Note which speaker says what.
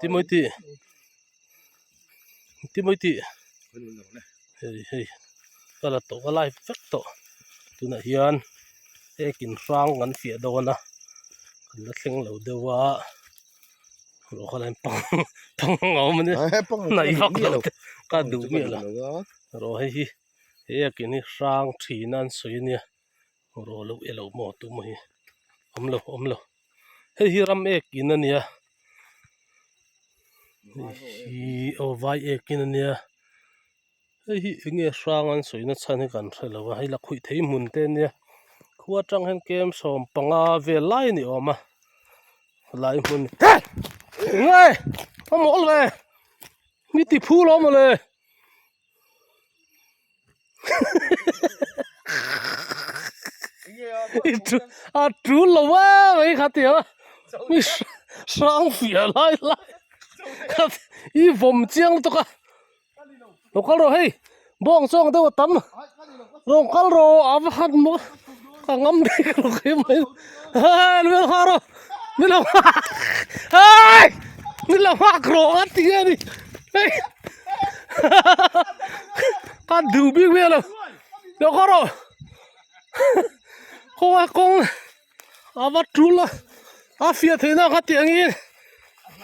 Speaker 1: Engtin mawi tih engtin mawi tih hei hei ka la tawh ka live vek tawh tunah hian ekin hrang kan fiah dawn a kan la thleng lo deuh a rawh kha lai pang pang a awm a nia hnaih vak lo te ka duh miah lo rawh hei hi he ekin hi hrang thin a an sawi a nia rawh lo elo maw tum hi awm lo awm lo. Hei hi ram ek in a nia hei hi aw vai ek in a nia hei hi eng nge hrang an sawi na chhan hi kan hre lo a hei lakhuih thei hmun te a nia khua atang hian kem 15 vel lai a ni awm a helai hmun he eng nge a mawl ve mi ti phul awm mawle. A tul lo a mai kha tia mi hrang fiah lai lai kha i vawm chiang lutuk a lo kal rawh hei bawng chuang deuh a tam lo kal rawh a va han maw ka ngam bik lo khi mai hei min lo nghak rawh min lo nghak hei min lo nghak rawh a ti a ni hei. Ka duh bik miah lo lo kawr rawh kawng a kawng a va tul a a fiah theih na kha tih ang in.